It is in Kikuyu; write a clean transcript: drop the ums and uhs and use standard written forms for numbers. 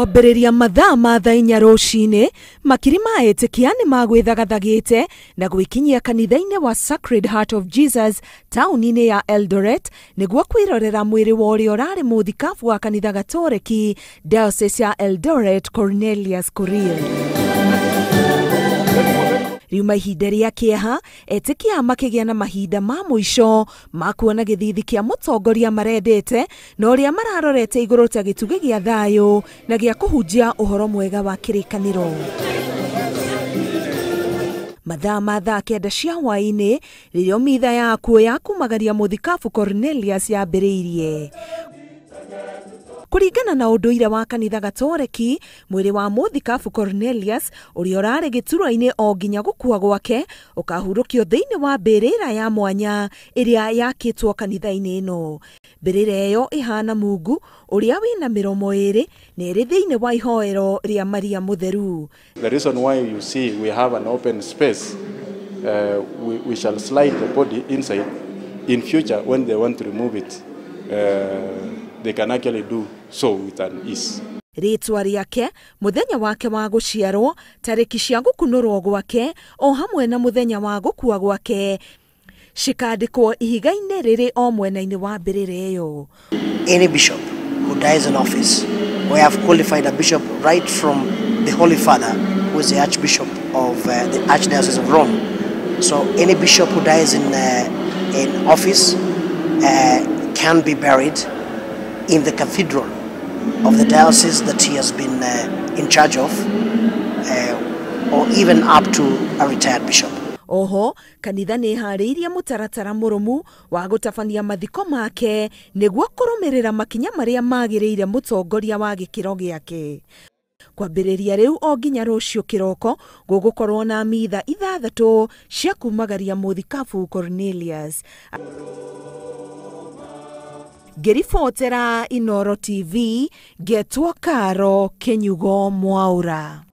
Kwambĩrĩria mathaa ma thaa 4 rũcinĩ, makiri ma etĩkia nĩ magwĩthagathagĩte na gwĩkinyia kanitha-inĩ wa Sacred Heart of Jesus taũni-inĩ ya Eldoret nĩguo kwĩrorera mwĩrĩ wa ũrĩa ũrarĩ mũthikabu wa kanitha Gatoreki Diocese ya Eldoret Cornelius Korir. Riuma ihinda rĩa kĩeha, etĩkia makĩgĩa na mahinda ma mũico ma kuona gĩthithi kĩa mũtongoria marendete na ũrĩa mararorete igũrũ ta gĩtugĩ gĩa thayũ na gĩa kũhunjia ũhoro mwega wa kĩrĩkanĩro. Mathaa ma thaa 9 cia hwaĩ-inĩ rĩrĩa mitha ya akuũ ya kumagaria mũthikabu Cornelius yambĩrĩirie. Kũringana na ũndũire wa kanitha Gatoreki, mwĩrĩ wa mũthikabu Cornelius ũrĩa ũrarĩ gĩturwa-inĩ o nginya gũkua gwake ũkahurũkio thĩinĩ wa mbĩrĩra ya mwanya ĩrĩa yakĩtwo kanitha-inĩ ĩno. Mbĩrĩra ĩyo ĩhana mungu ũrĩa wĩna mĩromo ĩrĩ na ĩrĩ thĩinĩ wa ihoero rĩa Maria Mũtheru. The reason why you see we have an open space, we shall slide the body inside. In future when they want to remove it, they can actually do so with an ease. Rĩtwa rĩake, mũthenya wake wa gũciarwo, tarĩki cia gũkunũrwo gwake, o hamwe na mũthenya wa gũkua gwake cikandĩkwo ihiga-inĩ rĩrĩ o mwena-inĩ wa mbĩrĩra ĩyo. Any bishop who dies in office, we have qualified a bishop right from the Holy Father, who is the Archbishop of the Archdiocese of Rome. So any bishop who dies in office can be buried in the cathedral of the diocese that he has been in charge of, or even up to a retired bishop. Oho, kanitha nĩ ĩharĩirie mũtaratara mũrũmu wa gũtabania mathiko make nĩguo kũrũmĩrĩra makinya marĩa magĩrĩire mũtongoria wa gĩkĩro gĩake. Kwambĩrĩria rĩu o nginya rũciũ kĩroko gũgũkorwo na mitha 6 cia kumagaria mũthikabu Cornelius. Ngĩribotera Inooro TV, ngetwo Karo Kĩnyugo Mwaura.